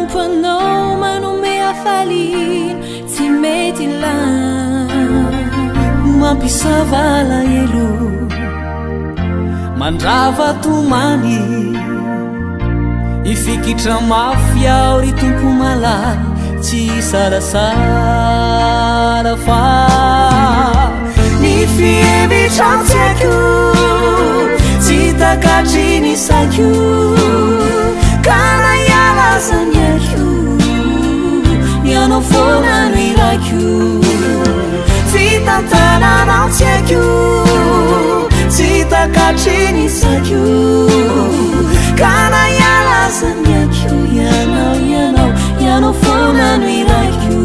manompo anao manome hafaliana tsy mety lany. Mampisava alahelo, mandrava tomany, hifikitra mafy aho ry Tompo malala, tsy hisalasala fa ny fihevitra tsy haiko, tsy takatry ny saiko, ka na hiala aza ny aiko, ianao foana no iraiko. Fitantananao tsy haiko, tsy takatry ny saiko, ka na hiala aza ny aiko, ianao, ianao, ianao foana no iraiko.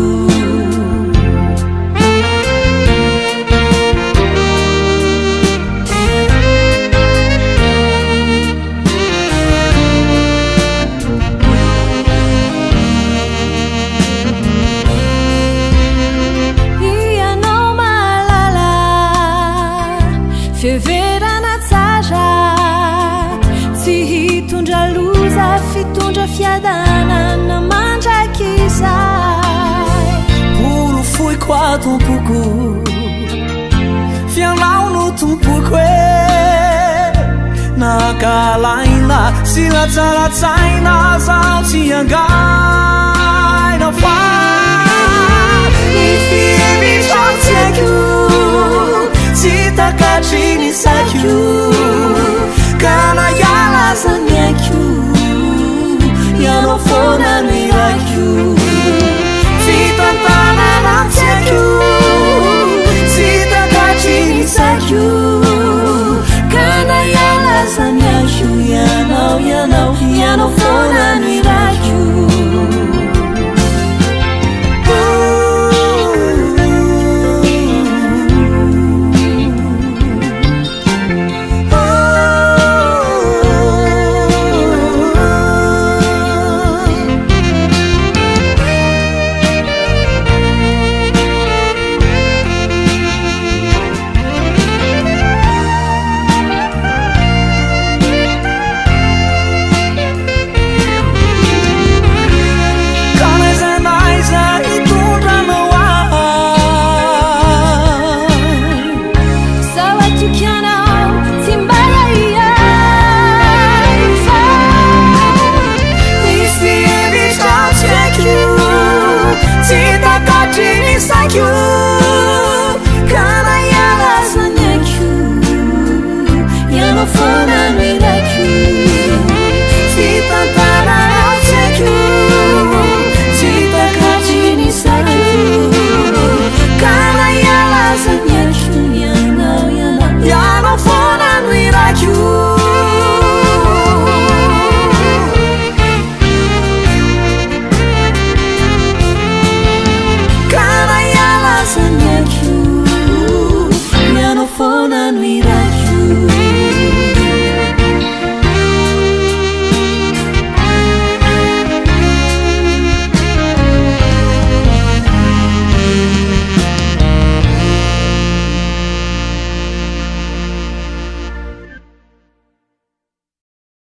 Ianao mahalala fiheverana tsara, tsy hitondra loza, fitondra fiadanana mandrakizay. Porofoiko ato am-poko, f'ianao no tompoko e. Nankahalaina sy latsalatsaina zaho tsy angaina fa ny fihevitrao tsy haiko, tsy takatry ny saiko, ka na hiala aza ny aiko, ianao foana no iraiko.